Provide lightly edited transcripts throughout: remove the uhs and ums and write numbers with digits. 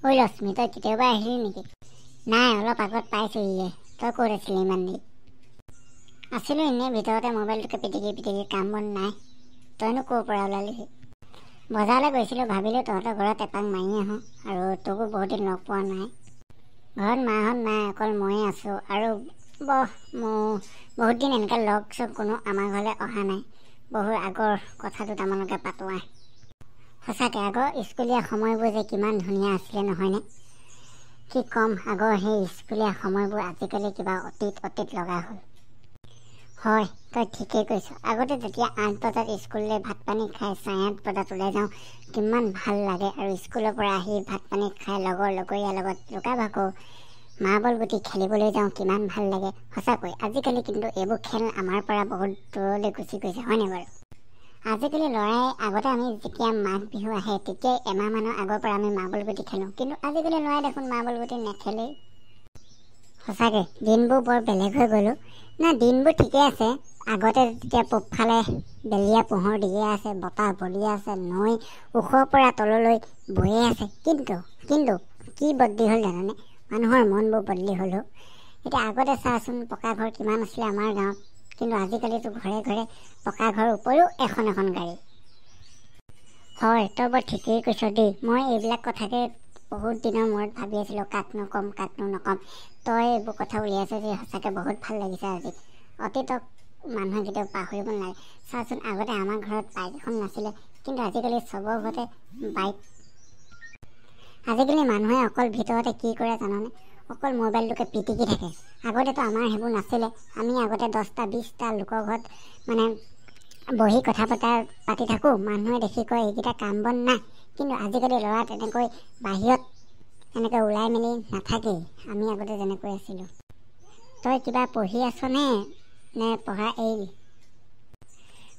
ঐ লক্ষ্মী, তই কেতিয়াবা আহিলি নেকি? নাই, অলপ আগত পাইছোহিহে। তই ক'ত আছিলি ইমান দেৰি? আছিলোঁ এনেই ভিতৰতে মোবাইলটোকে পিটিকি পিটিকি, কাম বন নাই। তইনো ক'ৰ পৰা ওলালিহি? বজাৰলৈ গৈছিলোঁ, ভাবিলোঁ তহঁতৰ ঘৰত এপাক মাৰি আহোঁ আৰু তোকো বহুত দিন লগ পোৱা নাই। ঘৰত মাহঁত নাই, অকল ময়ে আছোঁ আৰু মোৰ বহুত দিন এনেকৈ লগ চগ কোনো আমাৰ ঘৰলৈ অহা নাই। বহু আগৰ কথা দুটামানকে পাতোঁ আহ। সঁচাকৈ আগৰ স্কুলীয়া সময়বোৰ যে কিমান ধুনীয়া আছিলে, নহয়নে? কি ক'ম, আগৰ সেই স্কুলীয়া সময়বোৰ আজিকালি কিবা অতীত অতীত লগা হ'ল। হয়, তই ঠিকেই কৈছ। আগতে যেতিয়া 8 বজাত স্কুললৈ ভাত পানী খাই 8:30 বজাত ওলাই যাওঁ, কিমান ভাল লাগে। আৰু স্কুলৰ পৰা আহি ভাত পানী খাই লগৰ লগৰীয়াৰ লগত লুকা ভাকু, মাৰ্বল গুটি খেলিবলৈ যাওঁ, কিমান ভাল লাগে। সঁচাকৈ আজিকালি কিন্তু এইবোৰ খেল আমাৰ পৰা বহুত দূৰলৈ গুচি গৈছে, হয়নে বাৰু? আজিকালি ল'ৰাই, আগতে আমি যেতিয়া মাঘ বিহু আহে তেতিয়াই এমাহমানৰ আগৰ পৰা আমি মাৰ্বল গুটি খেলোঁ, কিন্তু আজিকালি ল'ৰাই দেখোন মাৰ্বল গুটি নেখেলেই। সঁচাকৈ দিনবোৰ বৰ বেলেগ হৈ গ'ল। না, দিনবোৰ ঠিকেই আছে। আগতে যেতিয়া পূবফালে বেলিয়া পোহৰ দিয়ে আছে, বতাহ বলিয়ে আছে, নৈ ওখৰ পৰা তললৈ বৈয়ে আছে, কিন্তু কিন্তু কি বদলি হ'ল জানানে? মানুহৰ মনবোৰ বদলি হ'ল। এতিয়া আগতে চাচোন, পকা ঘৰ কিমান আছিলে আমাৰ গাঁৱত, কিন্তু আজিকালিতো ঘৰে ঘৰে পকা ঘৰৰ উপৰিও এখন এখন গাড়ী। হয়, তই বৰ ঠিকেই কৈছ দেই। মই এইবিলাক কথাকে বহুত দিনৰ মূৰত ভাবি আছিলোঁ, কাকনো ক'ম কাকনো নক'ম। তই এইবোৰ কথা উলিয়াইছ যে সঁচাকৈ বহুত ভাল লাগিছে আজি। অতীতক মানুহে কেতিয়াও পাহৰিব নালাগে। চাচোন, আগতে আমাৰ ঘৰত বাইক এখন নাছিলে, কিন্তু আজিকালি চবৰ ঘৰতে বাইক। আজিকালি মানুহে অকল ভিতৰতে কি কৰে জাননে? অকল মোবাইলটোকে পিটিকি থাকে। আগতেতো আমাৰ সেইবোৰ নাছিলে। আমি আগতে 10টা 20টা লোকৰ ঘৰত মানে বহি কথা পাতি থাকোঁ, মানুহে দেখি কয় এইকেইটা কাম বন নাই। কিন্তু আজিকালি ল'ৰা তেনেকৈ বাহিৰত এনেকৈ ওলাই মেলি নাথাকেই, আমি আগতে যেনেকৈ আছিলোঁ। তই কিবা পঢ়ি আছনে নে পঢ়া এৰিলি?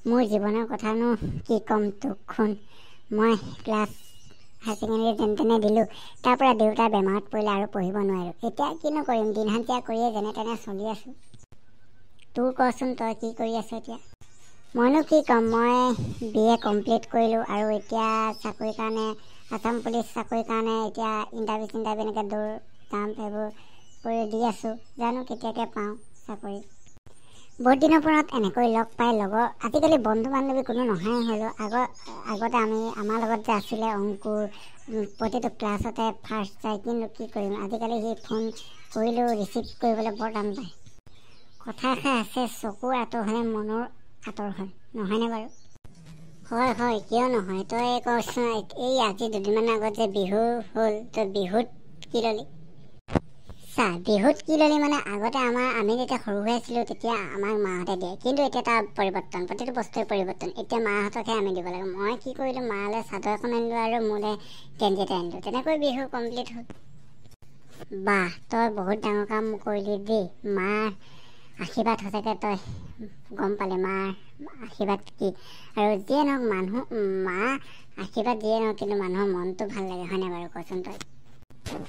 মোৰ জীৱনৰ কথানো কি ক'ম তোক, শুন। মই ক্লাছ হায়াৰ ছেকেণ্ডেৰী যেনে তেনে দিলোঁ, তাৰপৰা দেউতা বেমাৰত পৰিলে আৰু পঢ়িব নোৱাৰিলোঁ। এতিয়া কিনো কৰিম, দিন হাজিৰা কৰিয়ে যেনে তেনে চলি আছোঁ। তোৰ কচোন, তই কি কৰি আছ এতিয়া? মইনো কি ক'ম, মই বি এ কমপ্লিট কৰিলোঁ আৰু এতিয়া চাকৰিৰ কাৰণে, আছাম পুলিচ চাকৰিৰ কাৰণে এতিয়া ইণ্টাৰভিউ চিণ্টাৰভিউ এনেকৈ দৌৰ জাম্প সেইবোৰ কৰি দি আছোঁ। জানো কেতিয়াকৈ পাওঁ চাকৰি। বহুত দিনৰ মূৰত এনেকৈ লগ পাই লগৰ, আজিকালি বন্ধু বান্ধৱী কোনো নহাই হ'ল। আগতে আমি আমাৰ লগত যে আছিলে অংকুৰ, প্ৰতিটো ক্লাছতে ফাৰ্ষ্ট যায়, কিন্তু কি কৰিম, আজিকালি সি ফোন কৰিলেও ৰিচিভ কৰিবলৈ বৰ টান পায়। কথা এষাৰ আছে, চকুৰ আঁতৰ হ'লে মনৰ আঁতৰ হয়, নহয়নে বাৰু? হয় হয়, কিয় নহয়। তই কচোন, এই আজি দুদিনমানৰ আগত যে বিহু হ'ল, তই বিহুত কি ল'লি? চা, বিহুত কি ল'লি মানে, আগতে আমি যেতিয়া সৰু হৈ আছিলোঁ তেতিয়া আমাক মাহঁতে দিয়ে, কিন্তু এতিয়া তাৰ পৰিৱৰ্তন, প্ৰতিটো বস্তুৰে পৰিৱৰ্তন। এতিয়া মাহঁতকহে আমি দিব লাগে। মই কি কৰিলোঁ, মালৈ চাদৰ এখন আনিলোঁ আৰু মোলৈ গেঞ্জি এটা আনিলোঁ, তেনেকৈ বিহু কমপ্লিট হ'ল। বাহ, তই বহুত ডাঙৰ কাম কৰিলি দেই। মাৰ আশীৰ্বাদ সঁচাকৈ, তই গম পালি মাৰ আশীৰ্বাদ কি। আৰু যিয়ে নহওক, মানুহ মা আশীৰ্বাদ যিয়ে নহওক, কিন্তু মানুহৰ মনটো ভাল লাগে, হয়নে বাৰু কচোন তই?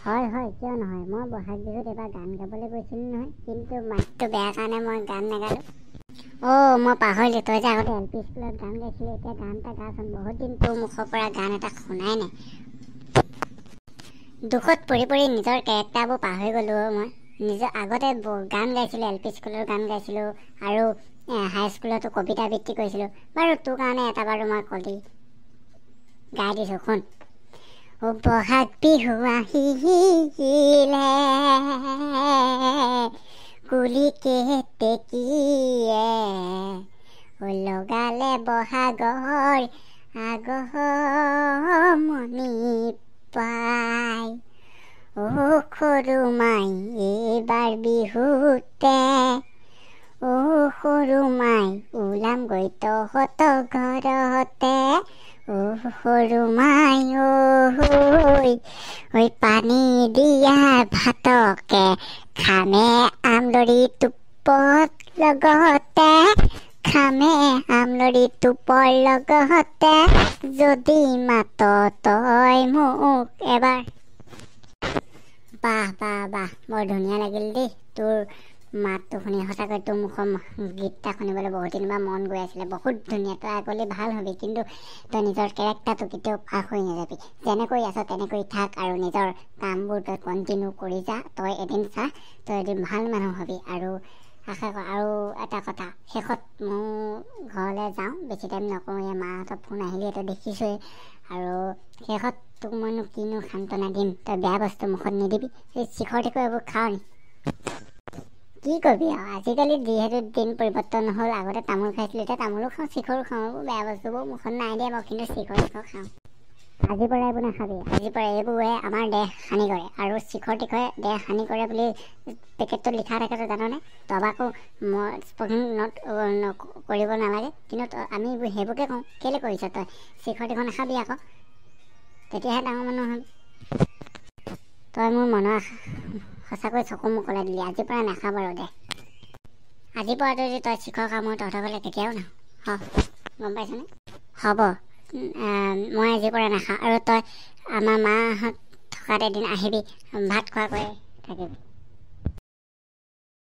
হয় হয়, কিয় নহয়। মই বহাগ বিহুত এবাৰ গান গাবলৈ গৈছিলোঁ নহয়, কিন্তু মাতটো বেয়া কাৰণে মই গান নাগালোঁ। অ' মই পাহৰিলোঁ, তই যে আগতে এল পি স্কুলত গান গাইছিলি, এতিয়া গান এটা গাচোন। বহুত দিন তোৰ মুখৰ পৰা গান এটা শুনাই নাই। দুখত পৰি পৰি নিজৰ কেৰেক্টাৰবোৰ পাহৰি গ'লোঁ মই। নিজৰ আগতে গান গাইছিলোঁ, এল পি স্কুলৰ গান গাইছিলোঁ আৰু হাই স্কুলতো কবিতা আবৃত্তি কৰিছিলোঁ। বাৰু তোৰ কাৰণে এটা বাৰু মই কলি গাই দিছোঁ, শুন। অ' বহাগ বিহু আহিলে, কুলি কেতেকীয়ে লগালে বহাগৰ আগমনি পাই। অ' সৰু মাই এইবাৰ বিহুতে, অ' সৰু মাই ওলামগৈ তহঁতৰ ঘৰতে। অ' সৰু মাই ঐ, ঐ পানী দিয়া ভাতকে খামে আমলৰি টোপত লগতে, খামে আমলৰি টোপৰ লগতে, যদি মাত তই মোক এবাৰ। বাহ বাহ বাহ, বৰ ধুনীয়া লাগিল দেই তোৰ মাতটো শুনি সঁচাকৈ তোৰ মুখৰ গীত এটা শুনিবলৈ বহুত দিনৰ পৰা মন গৈ আছিলে। বহুত ধুনীয়া, তই আগলৈ ভাল হ'বি, কিন্তু তই নিজৰ কেৰেক্টাৰটো কেতিয়াও পাহৰি নাযাবি। যেনেকৈ আছ তেনেকৈ থাক আৰু নিজৰ কামবোৰ তই কণ্টিনিউ কৰি যা। তই এদিন চা, তই এদিন ভাল মানুহ হ'বি। আৰু আশা কৰ। আৰু এটা কথা শেষত, মই ঘৰলৈ যাওঁ, বেছি টাইম নকৰোঁ, এই মাহঁতৰ ফোন আহিলে তই দেখিছই। আৰু শেষত তোক মইনো কিনো সান্তনা দিম, তই বেয়া বস্তু মুখত নিদিবি। এই শিখৰ টিখৰ এইবোৰ খাৱ নি? কি কবি আৰু, আজিকালি যিহেতু দিন পৰিৱৰ্তন হ'ল। আগতে তামোল খাইছিলোঁ, এতিয়া তামোলো খাওঁ, শিখৰো খাওঁ। বেয়া বস্তুবোৰ মুখত নাই দিয়া বাৰু, কিন্তু শিখৰ টিখৰ খাওঁ। আজিৰ পৰা এইবোৰ নাখাবি। আজিৰ পৰা এইবোৰে আমাৰ দেহ হানি কৰে, আৰু শিখৰ টিখৰে দেহ হানি কৰে বুলি পেকেটটোত লিখা থাকে, তই জাননে? তবাকো স্মকিং not কৰিব নালাগে, কিন্তু আমি সেইবোৰকে কওঁ। কেলৈ কৰিছ তই? শিখৰ টিখৰ নাখাবি আকৌ, তেতিয়াহে ডাঙৰ মানুহ হ'বি তই। মোৰ মনৰ সঁচাকৈ চকু মোকলাই দিলি। আজিৰ পৰা নাখাওঁ বাৰু দে। আজিৰ পৰা যদি তই শিখৰ খাৱ, মই তহঁতৰ ঘৰলৈ কেতিয়াও নাহোঁ, গম পাইছনে? হ'ব, মই আজিৰ পৰা নাখাওঁ। আৰু তই আমাৰ মাহঁত থকাত এদিন আহিবি, ভাত খোৱাকৈ থাকিবি।